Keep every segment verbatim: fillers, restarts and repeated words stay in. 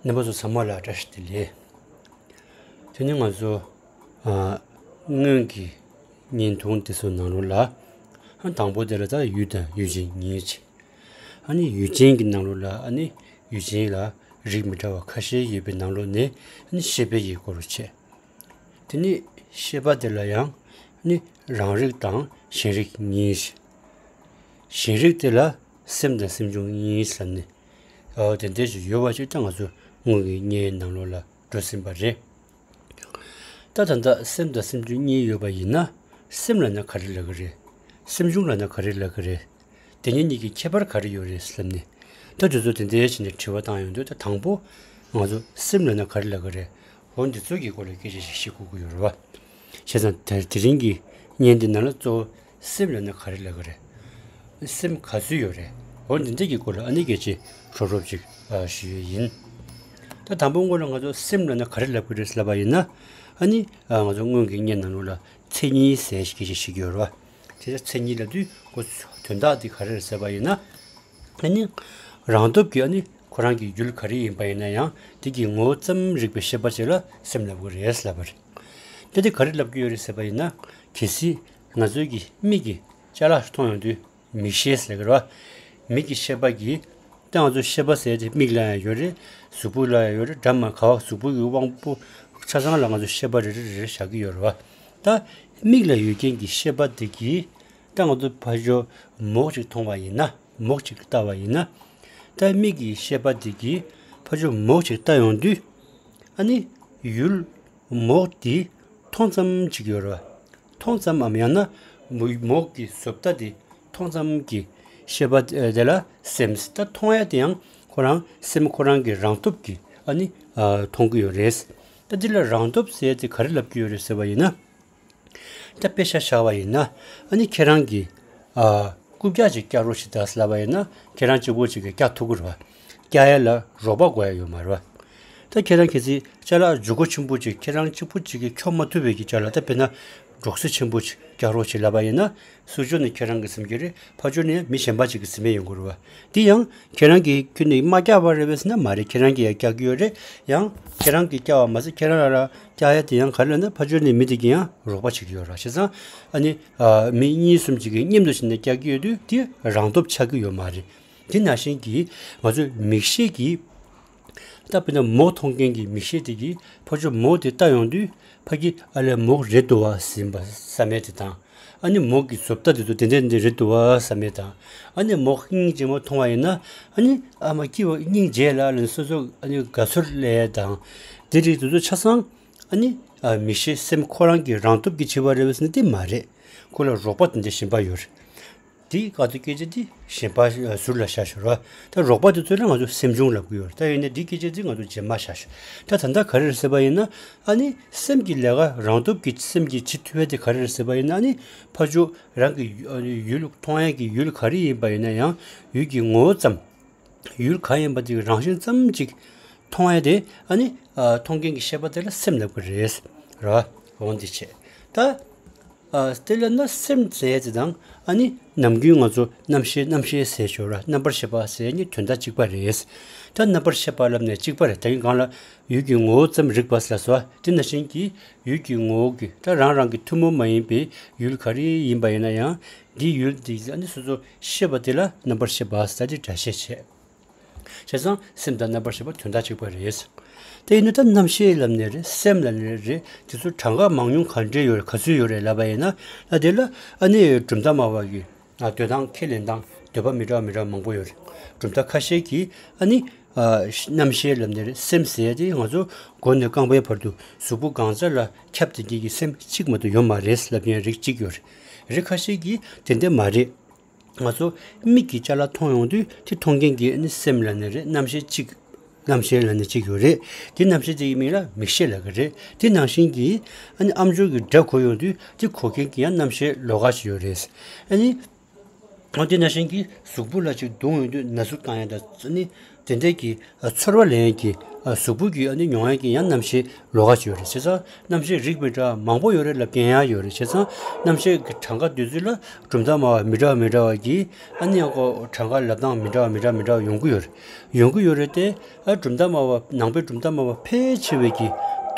རྣམ་པ་ཚོ་ཚང་མ་ལ་བཀྲ་ཤིས་བདེ་ལེགས། དེ་ནི་ང་ཚོ་ཨ་སྔོན་གྱི་བརྙན་ཐུང་དེ་ཚོ་ནང་ལོགས་ལ། ཨ་དང་པོ་དེ་ལ་ད་ཡུལ་དང་ཡུལ་ཅན་གཉིས་བྱས། ཨ་ནི་ཡུལ་ཅན་གྱི་ནང་ལོགས་ལ་ཨ་ནི་ཡུལ་ཅན་ལ་རིགས་མི་འདྲ་བ་ཁ་ཤས་ཡོད་པའི་ནང་ལོགས་ནས་ཨ་ནི་ཤེས་པའི་ཡི་སྐོར་བྱས། དེ་ནི་ཤེས་པ་དེ་ལ་ཡང་ནི་རང་རིག་དང་གཞན་རིག་གཉིས། གཞན་རིག་དེ་ལ་སེམས་དང་སེམས་བྱུང་གཉིས་ཟེར་ནས། ཨོ་དེ་འདྲ་ཞིག་ཡོད་པ་ཅིག་ད་ང་ཚོ་སྔོན་གྱི་བརྙན་ནང་ལོགས་ལ་འགྲོ་ཟིན་པ་རེད། ད་ད་ལྟ་སེམས་དང་སེམས་བྱུང་གཉིས་ཡོད་པ་ཡིན་ན། སེམས་ལབ་ན་ག་རེ་ལབ་ཀྱི་རེད། སེམས་བྱུང་ལབ་ན་ག་རེ་ལབ་ཀྱི་རེད། དེ་གཉིས་གཉིས་ཀྱི་ཁྱད་པར་ག་རེ་ཡོད་རེད་ལབ་ནས། ད་དེ་ཚོ་དེ་འདྲའི་བྱས་ནས་དྲི་བ་བཏང་ཡོང་དུས། ད་དང་པོ་ང་ཚོ་སེམས་ལབ་ན་ག་རེ་ལབ་ཀྱི་རེད། འོ་འདི་ཚོ་གི་སྐོར་ལ་སྐད་ཆ་ཞིག་བཤད་དགོས་ཀྱི་ཡོད་རེད་བ། བྱས་ཙང་དེ་དེ་རིང་གི་བརྙན་འདི་ནང་ལ་གཙོ་བོ་སེམས་ལབ་ན་ག་རེ་ལབ་ཀྱི་རེད། སེམས་ག་ཚོད་ཡོད་རེད། འོ་འདི་འདྲ་གི་སྐོར་ལ་ཨ་ནི་སྐད་ཆ་རོབ་རོབ་ཅིག་ཨ་ཞུ་ཡས་ཡིན། ད་དང་པོ་སྔོན་ལ་ང་ཚོ་སེམས་ལབ་ན་ག་རེ་ལབ་ཀྱི་རེད་ལབ་པ་ཡིན་ན། ཨ་ནི་ཨ་ང་ཚོ་སྔོན་གྱི་བརྙན་ནང་ལོགས་ལ་མཚན་ཉིད་ཟེར་སྐད་ཆ་ཞིག་ཡོད་རེད་བ། དེ་ཚོ་མཚན་ཉིད་ལབ་དུས་ཁོ་དོན་དག་དེ་ག་རེ་རེད་ཟེར་བ་ཡིན་ན། ཨ་ནི་རང་སྟོབས་ཀྱིས་ཨ་ནི་ཁོ་རང་གི་ཡུལ་ག་རེ་ཡིན་པ་ཡིན་ན་ཡང་དེ་གི་ངོ་བོ་ཙམ་རིག་པའི་ཤེས་པ་ཅིག་ལ་སེམས་ལབ་ཀྱི་རེད་ལབ་པ་རེད། དེ་དེ་ག་རེ་ལབ་ཀྱི་ཡོད་རེད་ཟེར་བ་ཡིན་ན། གལ་སྲིད་ང་ཚོའི་གི་མིག་གིས་ཅ་ལག་མཐོང་ཡོང་དུས། མིག་ཤེས་ཟེར་གྱི་རེད་བ། མིག་གི་ཤེས་པ་གིས། ད་ང་ཚོ་ཤེས་པ་ཟེར་དེ་མིག་ལ་ཡང་ཡོད་རེད། གཟུགས་པོ་ལ་ཡང་ཡོད་རེད། འདྲ་མ་ག་བ་གཟུགས་པོ་གི་དབང་པོ་ཆ་ཚང་ལ་ང་ཚོ་ཤེས་པ་རེ་རེ་རེ་རེ་བཞག་གི་ཡོད་རེད་བ། ད་མིག་ལ་ཡོད་མཁན་གྱི་ཤེས་པ་དེ་གིས། ད་ང་ཚོ་ཕར་ཕྱོགས་མོག་ཅིག་མཐོང་བ་ཡིན་ན། མོག་ཅིག་ལྟ་བ་ཡིན་ན། ད་མིག་གི་ཤེས་པ་དེ་གིས་ཕར་ཕྱོགས་མོག་ཅིག་ལྟ་ཡོང་དུས། ཨ་ནི་ཡུལ་མོག་དེ་མཐོང་ཙམ་ཅིག་ཡོད་རེད་བ། མཐོང་ཙམ་མམ་ཡང་ན་མོ་མོག་གི་བཟོ་ལྟ་དེ་མཐོང་ཙམ་གྱི་ཤེས་པ་དེ་ལ་སེམས། ད་མཐོང་ཡ་དེ་ཡང་ཁོ་རང་སེམས་ཁོ་རང་གི་རང་སྟོབས་ཀྱིས་ཨ་ནི་ཨ་མཐོང་གི་ཡོད་རེད། ད་འདི་ལ་རང་སྟོབས་ཟེར་ཡ་དེ་ག་རེ་ལབ་ཀྱི་ཡོད་རེད་ཟེར་བ་ཡིན་ན། ད་དཔེ་ཆ་བཞག་པ་ཡིན་ན། ཨ་ནི་ཁྱེད་རང་གིས་ཨ་རྐུབ་བཀྱག་ཅིག་བཀྱག་རོགས་བྱེད་དང་ལབ་པ་ཡིན་ན། ཁྱེད་རང་གཅིག་པོ་གཅིག་གིས་བཀྱག་ཐུབ་ཀྱི་རེད་བ། བཀྱག་ཡ་ལ་རོགས་པ་དགོས་ཡ་ཡོད་མ་རེད་བ། ད་ཁྱེད་རང་གལ་སྲིད་ཅ་ལག་ལྗིད་ཁོག་ཆེན་པོ་ཅིག་ཁྱེད་རང་གཅིག་པོ་གཅིག་གིས་འཁྱོག་མ་ཐུབ་པའི་གི་ཅ་ལག་ད་དཔེར་ན་འབྲོག་སྲི་ཆེན་པོ་ཅིག་བཀྱག་རོགས་བྱེད་ལབ་པ་ཡིན་ན། ཚུར་ཕྱོགས་ནས་ཁྱེད་རང་གིས་འཛེམ་གྱི་རེད། ཕར་ཕྱོགས་ནས་མི་གཞན་པ་ཅིག་གིས་འཛེམ་ཡ་ཡོང་གི་རེད་བ། དེ་ཡང་ཁྱེད་རང་གིས་ཁྱོན་ནས་མ་བཀྱག་པ་རེད་པས་ཟེར་ན་མ་རེད། ཁྱེད་རང་གིས་ཡང་བཀྱག་གི་ཡོད་རེད། ཡང་ཁྱེད་རང་གིས་བཀྱག་པ་མ་ཟད་ཁྱེད་རང་ལ་ར་བཀྱག་ཡ་དེ་ཡང་ག་རེ་ལབ་ན། ཕར་ཕྱོགས་ནས་མི་དེ་གིས་ཡང་རོགས་པ་བྱེད་ཀྱི་ཡོད་རེད། བྱས་ཙང་ཨ་ནི་ཨ་མི་གཉིས་གསུམ་ཅིག་གིས་མཉམ་དུ་བྱས་ནས་བཀྱག་གི་ཡོད་དུས་དེ་རང་སྟོབས་ཆགས་ཀྱི་ཡོད་མ་རེད། དེ་ནང་བཞིན་གྱིས་ང་ཚོའི་མིག་ཤེས་ཀྱིས། ད་དཔེར་ན་མོག་མཐོང་མཁན་གྱི་མིག་ཤེས་དེ་གིས་ཕར་ཕྱོགས་མོག་དེ་ལྟ་ཡོང་དུས། ཕ་གི་ཨ་ལས་མོག་རེད་འདུག་བ་ཟེར་བསམ་ཡ་དེ་དང་། ཨ་ནི་མོག་གི་བཟོ་ལྟ་དེ་ཚོ་དེ་འདྲ་འདི་རེད་འདུག་བ་བསམ་ཡ་དང་། ཨ་ནི་མོག་སྙིང་རྗེ་མོ་མཐོང་བ་ཡིན་ན། ཨ་ནི་ཨ་མ་སྐྱིད་པོ་སྙིང་རྗེ་ལ་ལ་སོ་སོ་ཨ་ནི་དགའ་ཚོར་སླེབས་ཡ་དང་། དེ་རིགས་དེ་ཚོ་ཆ་ཚང་ཨ་ནི་ཨ་མིག་ཤེས་སེམས་ཁོ་རང་གི་རང་སྟོབས་ཀྱིས་བྱས་པ་རེད་པས་ཟེར་ན་དེ་མ་རེད། ཁོ་ལ་རོགས་པ་དེ་འདྲ་གཞན་པ་ཡོད་རེད། དེ་ག་དུས་སྐད་ཆ་དེ་གཞན་པ་ཟུར་ལ་བཞག་ཞོར་བ། ད་རོགས་པ་དེ་ཚོ་ལ་ང་ཚོ་སེམས་བྱུང་ལབ་ཀྱི་ཡོད་རེད། ད་ཡིན་ནའི་འདི་སྐད་ཆ་དེ་ང་ཚོ་རྗེས་མ་བཞག་ཞོར། ད་ད་ལྟ་ག་རེ་རེད་ཟེར་བ་ཡིན་ན། ཨ་ནི་སེམས་ཀྱི་ལས་ཀ་རང་སྟོབས་ཀྱིས་སེམས་ཀྱིས་བྱེད་ཐུབ་ཡ་དེ་ག་རེ་རེད་ཟེར་བ་ཡིན་ན། ཨ་ནི་ཕར་ཕྱོགས་རང་གི་ཡུལ་མཐོང་ཡ་གི་ཡུལ་ག་རེ་ཡིན་པ་ཡིན་ན་ཡང་ཡུལ་གྱི་ངོ་བོ་ཙམ། ཡུལ་གང་ཡིན་པ་དེ་གི་རང་བཞིན་ཙམ་ཅིག་མཐོང་ཡ་དེ་ཨ་ནི་ཨ་མཐོང་མཁན་གྱི་ཤེས་པ་དེ་ལ་སེམས་ལབ་ཀྱི་རེད། ར་འོང་འདི་བྱས། ད་ཨ་དེ་ལ་ན་སེམས་ཟེར་ཡ་དེ་དང་ཨ་ནི་ནམ་རྒྱུན་ང་ཚོ་རྣམ་ཤེས་རྣམ་ཤེས་ཟེར་ཞོར་ར་རྣམ་པར་ཤེས་པ་ཟེར་ཡ་གཉིས་དོན་དག་གཅིག་པ་རེད། ད་རྣམ་པར་ཤེས་པ་ལབ་ནས་གཅིག་པ་རེད། ད་གིན་གང་ལ་ཡུལ་གྱི་ངོ་བོ་ཙམ་རིག་པ་ལ་སོགས་དེ་ནང་བཞིན་གྱི་ཡུལ་གྱི་ངོ་བོ་གི་ད་རང་རང་གི་ཐུན་མོང་མ་ཡིན་པའི་ཡུལ་ག་རེ་ཡིན་པ་ཡིན་ན་ཡང་། འདིའི་ཡུལ་འདི་ཨ་ནི་སོ་སོ་ཤེས་པ་དེ་ལ་རྣམ་པར་ཤེས་པ་ཟེར་ཏེ་སྒྲ་བཤད་བྱེད། བྱས་ཙང་སེམས་དང་རྣམ་པར་ཤེས་པ་དོན་དག་གཅིག་པ་རེད། དེ་ཡིན་ན་ད་རྣམ་ཤེས་ལབ་ནའི་རེད། སེམས་ལབ་ནའི་རེད། དེ་ཚོ་གྲངས་ཀ་མང་ཉུང་ག་འདྲས་ཡོད་རེད། ག་ཚོད་ཡོད་རེད་ལབ་པ་ཡིན་ན། ད་དེ་ལ་ཨ་ནི་གྲུབ་མཐའ་སྨྲ་བ་གི་ཨ་འདོད་དང་ཁས་ལེན་དང་འདོད་པ་མི་འདྲ་བ་མི་འདྲ་བ་མང་པོ་ཡོད་རེད། གྲུབ་མཐའ་ཁ་ཤས་ཀྱིས་ཨ་ནི་ཨ་རྣམ་ཤེས་ལབ་ནའི་རེད། སེམས་ཟེར་ཡ་དེ་ང་ཚོ་མགོ་ནས་རྐང་པའི་བར་དུ་གཟུགས་པོ་གང་ཟག་ལ་ཁྱབ་བསྡད་མཁན་གྱི་སེམས་གཅིག་མ་གཏོགས་ཡོད་མ་རེད་ལབ་མཁན་རིགས་གཅིག་ཡོད་རེད། རིགས་ཁ་ཤས་ཀྱིས་དེ་འདྲ་མ་རེད། ང་ཚོ་མིག་གིས་ཅ་ལག་མཐོང་ཡོང་དུས་དེ་མཐོང་མཁན་གྱི་ཨ་ནི་སེམས་ལབ་ནའི་རེད། རྣམ་ཤེས་གཅིག་རྣམ་ཤེས་ལབ་ནའི་གཅིག་ཡོད་རེད། དེ་རྣམ་ཤེས་དེ་གི་མིང་ལ་མིག་ཤེས་ལབ་ཀྱི་རེད། དེ་ནང་བཞིན་གྱི་ཨ་ནི་ཨམ་ཅོག་གི་སྒྲ་གོ་ཡོང་དུས་དེ་གོ་མཁན་གྱི་ཡང་རྣམ་ཤེས་ལོགས་ཀ་ཞིག་ཡོད་རེད། ཨ་ནི་འོ་དེ་ནང་བཞིན་གྱི་གཟུགས་པོ་ལ་ཅིག་རྡུང་ཡོང་དུས་ན་ཟུག་བཏང་ཡ་དང་། ཨ་ནི་ དེ་འདྲའི་གི་ཚོར་བ་ལེན་ཡས་ཀྱི་གཟུགས་པོ་གི་ཨ་ནི་མྱོང་ཡས་ཀྱི་ཡང་རྣམ་ཤེས་ལོགས་ཀ་ཅིག་ཡོད་རེད། བྱས་ཙང་རྣམ་ཤེས་རིགས་མི་འདྲ་བ་མང་པོ་ཡོད་རེད་ལབ་མཁན་ཡང་ཡོད་རེད། བྱས་ཙང་རྣམ་ཤེས་ཀྱི་གྲངས་ཀ་འདི་ཚོ་ལ་གྲུབ་མཐའ་སྨྲ་བ་མི་འདྲ་བ་མི་འདྲ་བ་གིས་ཨ་ནི་ཡང་ཁོ་གྲངས་ཀ་ལབ་སྟངས་མི་འདྲ་བ་མི་འདྲ་མི་འདྲ་བ་ཡོང་གི་ཡོད་རེད། ཡོང་གི་ཡོད་རེད་དེ། ཨ་གྲུབ་མཐའ་སྨྲ་བ་ནང་པའི་གྲུབ་མཐའ་སྨྲ་བ་ཕལ་ཆེ་བས་ཀྱི་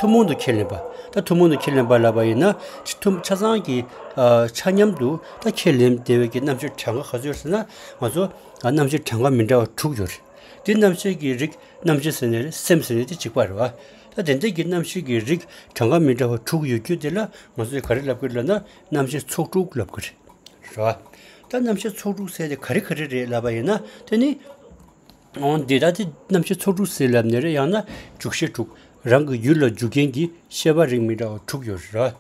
ཐུན་མོང་དུ་ཁས་ལེན་པ། ད་ཐུན་མོང་དུ་ཁས་ལེན་པ་ལབ་པ་ཡིན་ན་ཆ་ཐུན་ཆ་ཚང་གི་ཨ་ཆ་མཉམ་དུ་ད་ཁས་ལེན་བདེ་བའི་གི་རྣམ་དཔྱོད་གྲངས་ཀ་ག་ཚོད་ཡོད་ཟེར་ན། ང་ཚོ་ཨ་རྣམ་དཔྱོད་གྲངས་ཀ་མི་འདྲ་བ་དྲུག་ཡོད་རེད། དེ་རྣམ་ཤེས་ཀྱི་རིགས། རྣམ་ཤེས་ཟེར་ནས་རེད། སེམས་ཟེར་ནས་དེ་གཅིག་པ་རེད་བ། ད་དེ་འདྲ་གི་རྣམ་ཤེས་ཀྱི་རིགས་གྲངས་ཀ་མི་འདྲ་བ་དྲུག་ཡོད་རྒྱུ་དེ་ལ་ང་ཚོས་ག་རེ་ལབ་ཀྱི་རེད་ལབ་ན། རྣམ་ཤེས་ཚོགས་དྲུག་ལབ་ཀྱི་རེད། རེད་བ། ད་རྣམ་ཤེས་ཚོགས་དྲུག་ཟེར་དེ་ག་རེ་ག་རེ་རེད་ལབ་པ་ཡིན་ན། དེ་ནི། འོ་འདི་ལྟ་སྟེ་རྣམ་ཤེས་ཚོགས་དྲུག་ཟེར་ལབ་ནས་རེད། ཡང་ན་འཇུག་ཤེས་དྲུག་རང་གི་ཡུལ་ལ་འཇུག་མཁན་གྱི་ཤེས་པ་རིགས་མི་འདྲ་བ་དྲུག་ཡོད་རེད།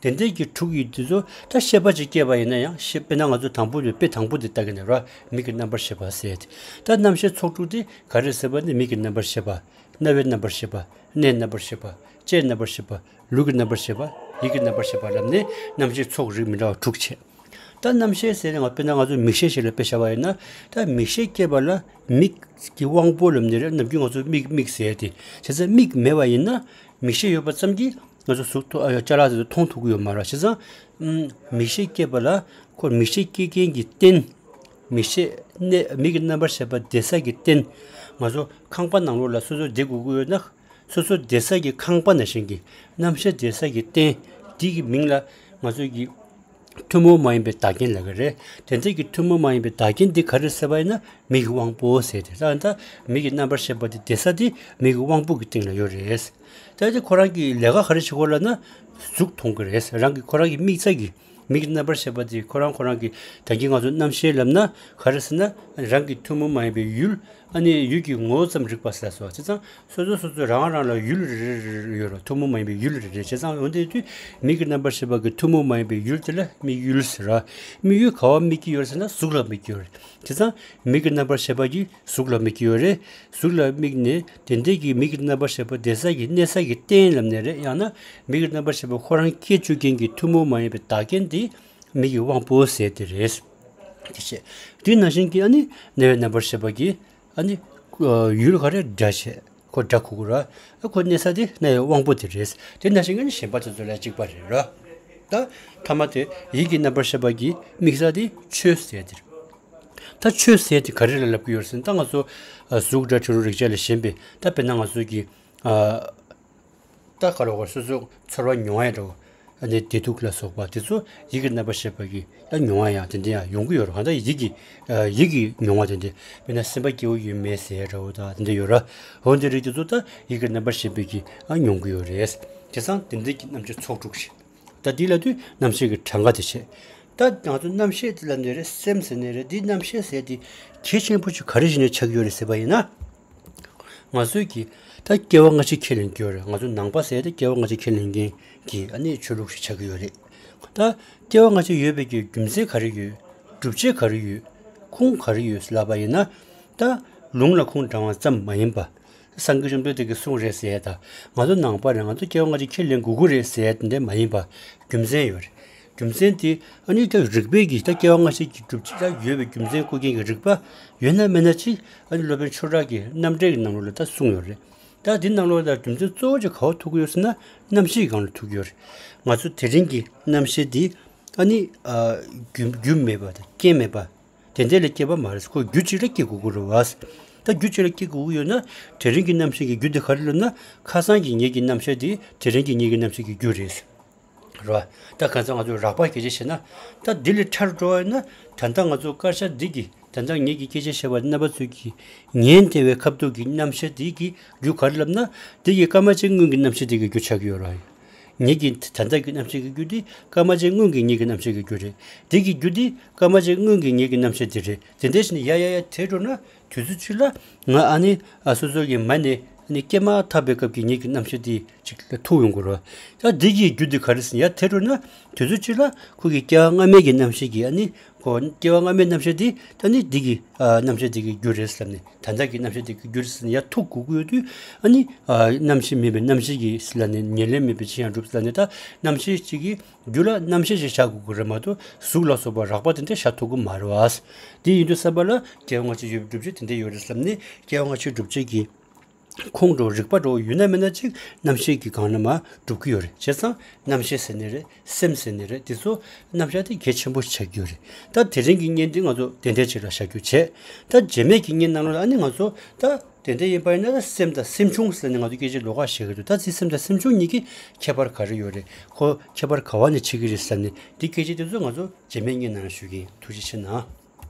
དེ་འདྲའི་གི་དྲུག་ཡོད་དུས་ཚོ་ད་ཤེས་པ་ཅིག་སྐྱེས་པ་ཡིན་ན་ཡང་ཤེས། དཔེར་ན་ང་ཚོ་དང་པོ་ནས་དཔེ་དང་པོ་འདི་ལྟ་གི་ནས་རེད། མིག་གི་རྣམ་པར་ཤེས་པ་ཟེར་ཏེ། ད་རྣམ་ཤེས་ཚོགས་དྲུག་དེ་ག་རེ་ཟེར་བ་ནི། མིག་གི་རྣམ་པར་ཤེས་པ། རྣ་བའི་རྣམ་པར་ཤེས་པ། སྣའི་རྣམ་པར་ཤེས་པ། ལྕེའི་རྣམ་པར་ཤེས་པ། ལུས་ཀྱི་རྣམ་པར་ཤེས་པ། ཡིད་ཀྱི་རྣམ་པར་ཤེས་པ་ལབ་ནས་རྣམ་ཤེས་ཚོགས་རིགས་མི་འདྲ་བ་དྲུག་བྱས། ད་རྣམ་ཤེས་ཟེར་ནས་ང་དཔེར་ན་ང་ཚོ་མིག་ཤེས་ཤིག་ལ་དཔེ་བཞག་པ་ཡིན་ན། ད་མིག་ཤེས་སྐྱེས་པ་ལ་མིག་གི་དབང་པོ་ལབ་ནས་རེད། ནམ་རྒྱུན་ང་ཚོ་མིག་མིག་ཟེར་ཏེ། བྱས་ཙང་མིག་མེད་པ་ཡིན་ན་མིག་ཤེས་ཡོད་པ་ཙམ་གྱིས་ང་ཚོ་གཟུགས་ཐོ་ཨ་ཅ་ལག་དེ་ཚོ་མཐོང་ཐུབ་ཀྱི་ཡོད་མ་རེད། བྱས་ཙང་ཨམ་མིག་ཤེས་སྐྱེས་པ་ལ་ཁོ་མིག་ཤེས་སྐྱེ་མཁན་གྱི་རྟེན། མིག་ཤེས་གནས། མིག་གི་རྣམ་པར་ཤེས་པ་བསྡད་ས་གི་རྟེན། ང་ཚོ་ཁང་པ་ནང་ལོགས་ལ་སོ་སོ་བསྡད་དགོས་ཀྱི་ཡོད་ན། སོ་སོ་བསྡད་ས་གི་ཁང་པ་ནང་བཞིན་གྱི་རྣམ་ཤེས་བསྡད་ས་གི་རྟེན་འདི་གི་མིང་ལ་ང་ཚོ་གི་ཐུན་མོང་མ་ཡིན་པའི་བདག་རྐྱེན་ལབ་ཀྱི་རེད། དེ་འདྲ་གི་ཐུན་མོང་མ་ཡིན་པའི་བདག་རྐྱེན་འདི་ག་རེ་ཟེར་བ་ཡིན་ན། མིག་གི་དབང་པོ་ཟེར་ཏེ། ད་ད་མིག་གི་རྣམ་པར་ཤེས་པ་འདི་བསྡད་ས་འདི་མིག་གི་དབང་པོ་གི་སྟེང་ལ་ཡོད་རེད། ད་དེ་ཁོ་རང་གི་ལས་ཀ་ག་རེ་བྱེད་ཀྱི་ཡོད་ལབ་ན། གཟུགས་མཐོང་གི་རེད། རང་གི་ཁོ་རང་གི་མིག་རྩ་གི་མིག་གི་རྣམ་པར་ཤེས་པ་དེ་ཁོ་རང་ཁོ་རང་གི་ད་གིན་ང་ཚོ་རྣམ་ཤེས་ལབ་ན་ག་རེ་ཟེར་ན། རང་གི་ཐུན་མོང་མ་ཡིན་པའི་ཡུལ། ཨ་ནི་ཡུལ་གྱི་ངོ་བོ་ཙམ་རིག་པ་ཟེར་སོ། བྱས་ཙང་སོ་སོ་སོ་སོ་རང་རང་ལ་ཡུལ་རེ་རེ་རེ་རེ་ཡོད་རེད། ཐུན་མོང་མ་ཡིན་པའི་ཡུལ་རེ་རེ། བྱས་ཙང་འོ་དེ་དུས་མིག་གི་རྣམ་པར་ཤེས་པ་གི་ཐུན་མོང་མ་ཡིན་པའི་ཡུལ་དེ་ལ་དམིགས་ཡུལ་ཟེར་ར། དམིགས་ཡུལ་ག་བ་དམིགས་ཀྱི་ཡོད་རེད་ཟེར་ན་གཟུགས་ལ་དམིགས་ཀྱི་ཡོད་རེད། བྱས་ཙང་མིག་གི་རྣམ་པར་ཤེས་པ་གིས་གཟུགས་ལ་དམིགས་ཀྱི་ཡོད་རེད། གཟུགས་ལ་དམིགས་ནས་དེ་འདྲའི་གི་མིག་གི་རྣམ་པར་ཤེས་པ་བསྡད་ས་གི་གནས་ས་གི་རྟེན་ལབ་ནས་རེད། ཡང་ན་མིག་གི་རྣམ་པར་ཤེས་པ་ཁོ་རང་སྐྱེ་བཅུག་མཁན་གྱི་ཐུན་མོང་མ་ཡིན་པའི་བདག་རྐྱེན་དེ་མིག་གི་དབང་པོ་ཟེར་དེ་རེད། དེ་བྱས། དེ་ནང་བཞིན་གྱི་ཨ་ནི་རྣ་བའི་རྣམ་པར་ཤེས་པ་གིས་ཨ་ནི་ཡུལ་ག་རེ་སྒྲ་བྱས། ཁོ་སྒྲ་གོ་གི་ར། ཨ་ཁོ་གནས་ས་དེ་རྣ་བའི་དབང་པོ་དེ་རེད། དེ་ནང་བཞིན་གྱི་ཨ་ནི་གཞན་པ་དེ་ཚོ་ལ་གཅིག་པ་རེད་ར། ད་ཐ་མ་དེ་ཡིད་ཀྱི་རྣམ་པར་ཤེས་པ་གིས་དམིགས་ས་དེ་ཆོས་ཟེར་དེ་རེད། ད་ཆོས་ཟེར་དེ་ག་རེ་ལ་ལབ་ཀྱི་ཡོད་ཟེར་ན། ད་ང་ཚོ་ཨ་གཟུགས་སྒྲ་དྲི་རོ་རེག་བྱ་ལས་གཞན་པའི། ད་དཔེར་ན་ང་ཚོ་གི་ཨ་ད་ག་ལ་བར་སོ་སོ་ཚོར་བ་མྱོང་ཡ་འདྲ་བོ། ཨ་ནི་བདེ་སྡུག་ལ་སོགས་པ་དེ་ཚོ་ཡིད་ཀྱི་རྣམ་པར་ཤེས་པ་གིས་ད་མྱོང་བ་ཡང་དེ་འདྲ་ཡང་ཡོང་གི་ཡོད་རེད། གང་ལྟར་ཡིད་ཀྱི་ཨ་ཡིད་ཀྱི་མྱོང་བ་དེ་འདྲ། དཔེར་ན་སེམས་པ་སྐྱིད་པོ་ཡོད་མེད་ཟེར་ཡ་འདྲ་བོ་ད་དེ་འདྲ་ཡོད་ར། འོ་དེ་རིགས་དེ་ཚོ་ད་ཡིད་ཀྱི་རྣམ་པར་ཤེས་པ་གིས་ཨ་མྱོང་གི་ཡོད་རེད། དེ་ཙང་དེ་འདྲ་གི་རྣམ་དཔྱོད་ཚོགས་དྲུག་ཞིག་ད་འདི་ལ་དུས་རྣམ་ཤེས་ཀྱི་གྲངས་ཀ་དེ་བྱས། ད་ང་ཚོ་རྣམ་ཤེས་དེ་ལ་ནི་རེད། སེམས་ཟེར་ནི་རེད། འདི་རྣམ་ཤེས་ཟེར་དེ་གལ་ཆེན་པོ་ཞིག་ག་རེ་བྱས་ནས་ཆགས་ཀྱི་ཡོད་རེད་ཟེར་བ་ཡིན་ན། ང་ཚོས་ཀྱི་ད་སྐྱེ་བ་སྔ་ཕྱི་ཁས་ལེན་གྱི་ཡོད་རེད། ང་ཚོ་ནང་པ་ཟེར་དེ་སྐྱེ་བ་སྔ་ཕྱི་ཁས་ལེན་མཁན་གྱི་ཨ་ནི་ཆོས་ལུགས་ཤིག་ཆགས་ཀྱི་ཡོད་རེད། ད་སྐྱེ་བ་སྔ་ཕྱི་ཡོད་པའི་གི་རྒྱུ་མཚན་ག་རེ་ཡོད། སྒྲུབ་བྱེད་ག་རེ་ཡོད། ཁུངས་ག་རེ་ཡོད་ལབ་པ་ཡིན་ན། ད་ལུང་ལ་ཁུངས་དྲངས་པ་ཙམ་མ་ཡིན་པ། སངས་རྒྱས་བཅོམ་ལྡན་འདས་ཀྱིས་གསུངས་རེད་ཟེར་ཡ་དང་། ང་ཚོ་ནང་པ་རེད། ང་ཚོ་སྐྱེ་བ་སྔ་ཕྱི་ཁས་ལེན་དགོས་ཀྱི་རེད་ཟེར་ཡ་དེ་འདྲ་མ་ཡིན་པ། རྒྱུ་མཚན་ཡོད་རེད། རྒྱུ་མཚན་དེ་ཨ་ནི་ད་རིགས་པས་ཀྱིས་ད་སྐྱེ་བ་སྔ་ཕྱི་གི་སྒྲུབ་བྱེད་ད་ཡོད་པའི་རྒྱུ་མཚན་བཀོད་མཁན་གྱི་རིགས་པ་ཡོད་ན་མེད་ན་ཅིག་ཨ་ནི་སློབ་དཔོན་ཆོས་གྲགས་ཀྱི་རྣམ་འགྲེལ་གྱི་ནང་ལོགས་ལ་ད་གསུངས་ཡོད་རེད། ད་འདི་ནང་ལོགས་ལ་རྒྱུ་མཚན་གཙོ་བོ་ཅིག་ག་པར་ཐུག་གི་ཡོད་ཟེར་ན། རྣམ་ཤེས་ཀྱི་སྒང་ལ་ཐུག་གི་ཡོད་རེད། ང་ཚོ་དེ་རིང་གི་རྣམ་ཤེས་འདི་ཨ་ནི་ཨ་རྒྱུ་རྒྱུ་མེད་པ་དང་རྐྱེན་མེད་པ། དེ་འདྲ་ལ་སྐྱེས་པ་མ་རེད། ཁོ་རྒྱུ་གཅིག་ལ་སྐྱེ་དགོས་ཀྱི་རེད་བ། ད་རྒྱུ་གཅིག་ལ་སྐྱེ་དགོས་ཀྱི་ཡོད་ན། དེ་རིང་གི་རྣམ་ཤེས་ཀྱི་རྒྱུ་དེ་ག་རེ་ལབ་ན། ཁ་སང་གི་ངེད་ཀྱི་རྣམ་ཤེས་དེ་དེ་རིང་གི་ངེད་ཀྱི་རྣམ་ཤེས་ཀྱི་རྒྱུ་རེད། རེད་བ། ད་གང་ཟག་ང་ཚོས་རགས་པ་སྐད་ཆ་བཤད་ན། ད་འདི་ལས་ཕྲ་རུ་འགྲོ་བ་ཡིན་ན། ད་ལྟ་ང་ཚོ་དཀར་ཆག་འདི་གི་ད་ལྟ་ངེད་ཀྱི་སྐད་ཆ་བཤད་པ་རྣམ་པ་ཚོས་ཀྱི་ཉན་བདེ་བའི་ཁ་ཐུག་གི་རྣམ་ཤེས་འདི་གི་རྒྱུ་ག་རེ་ལབ་ན། འདི་གི་སྐར་མ་གཅིག་སྔོན་གྱི་རྣམ་ཤེས་འདི་གི་རྒྱུ་ཆགས་ཀྱི་ཡོད་རེད་བ། ངེད་ཀྱི་ད་ལྟ་གི་རྣམ་ཤེས་ཀྱི་རྒྱུ་དེ་སྐར་མ་གཅིག་སྔོན་གྱི་ངེད་ཀྱི་རྣམ་ཤེས་ཀྱི་རྒྱུ་རེད། དེ་གི་རྒྱུ་དེ་སྐར་མ་གཅིག་སྔོན་གྱི་ངེད་ཀྱི་རྣམ་ཤེས་དེ་རེད། དེ་འདྲ་བྱས་ནས་ཡར་ཡར་ཡར་དེད་འགྲོ་ན་དུས་ཚོད་གཅིག་ལ་ང་ཨ་ནི་ཨ་སོ་སོ་གི་མ་ནས་ ནི་སྐྱེས་མ་ཐག་པའི་སྐབས་ཀྱི་ངེད་ཀྱི་རྣམ་ཤེས་དེ་ཅིག་ལ་ཐུག་ཡོང་གི་རེད། ད་འདི་གི་རྒྱུ་དེ་ག་རེ་ཟེར་ན་ཡར་དེད་འགྲོ་ན་དུས་ཚོད་གཅིག་ལ་ཁོ་གི་སྐྱེ་བ་སྔ་མའི་གི་རྣམ་ཤེས་ཀྱི་ཨ་ནི་ཁོ་སྐྱེ་བ་སྔ་མའི་རྣམ་ཤེས་དེ་ད་ནི་འདི་གི་ཨ་རྣམ་ཤེས་དེ་གི་རྒྱུ་རེད་ཟེར་ནས། ད་ལྟ་གི་རྣམ་ཤེས་དེ་གི་རྒྱུ་རེད་ཟེར་ནས་ཡར་ཐུག་དགོས་ཀྱི་ཡོད་དུས། ཨ་ནི་ཨ་རྣམ་ཤེས་མེད་པའི་རྣམ་ཤེས་ཀྱི་ཟེར་ལབ་ནས་ཉེར་ལེན་མེད་པའི་ཕྱིར་ཡང་གྲུབ་ཟེར་ལབ་ནས། ད་རྣམ་ཤེས་གཅིག་གི་རྒྱུ་ལ་རྣམ་ཤེས་ཞེས་བྱ་དགོས་ཀྱི་རེད་མ་གཏོགས་གཟུགས་ལ་སོགས་པ་རགས་པ་དེ་འདྲ་བྱ་ཐུབ་ཀྱི་མ་རེད་བ། དེ་ཡིན་དུས་ཙམ་པ་ལ་སྐྱེ་བ་སྔ་ཕྱི་ཡོད་པའི་སྒྲུབ་བྱེད་དེ་འདྲ་ཡོད་རེད་ཟེར་ནས། སྐྱེ་བ་སྔ་ཕྱིའི་སྒྲུབ་བྱེད་ཀྱི་ཁོང་འགྲོ་རིག་པ་འགྲོ་ཡོད་ན་མེད་ན་ཅིག་རྣམ་ཤེས་ཀྱི་སྒང་ལ་མར་སྒྲུབ་ཀྱི་ཡོད་རེད། བྱས་ཙང་རྣམ་ཤེས་ཟེར་ནི་རེད། སེམས་ཟེར་ནི་རེད། དེ་ཚོ་རྣམ་གཞག་དེ་གལ་ཆེན་པོ་ཆགས་ཀྱི་ཡོད་རེད། ད་དེ་རིང་གི་བརྙན་འདི་ང་ཚོ་དེ་འདྲའི་ཆེད་ལ་བཞག་རྒྱུ་བྱས། ད་རྗེས་མའི་གི་བརྙན་ནང་ལ་ཨ་ནི་ང་ཚོ་ད་དེ་འདྲ་ཡིན་པ་ཡིན་ན་ད་སེམས་དང་སེམས་བྱུང་ཟེར་ནས་ང་ཚོ་སྐད་ཆ་ལོགས་ཀ་བཤད་ཀྱི་འདུག་ད་ཅིག་སེམས་དང་སེམས་བྱུང་གཉིས་ཀྱི་ཁྱད་པར་ག་རེ་ཡོད་རེད། ཁོ་ཁྱད་པར་ག་བ་ནས་ཕྱེ་གི་རེད་ཟེར་ནས་འདི་སྐད་ཆ་དེ་ཚོ་ང་ཚོ་རྗེས་མའི་བརྙན་ནང་ཞུ་གི་ཡིན། ཐུགས་རྗེ་ཆེ་གནང་།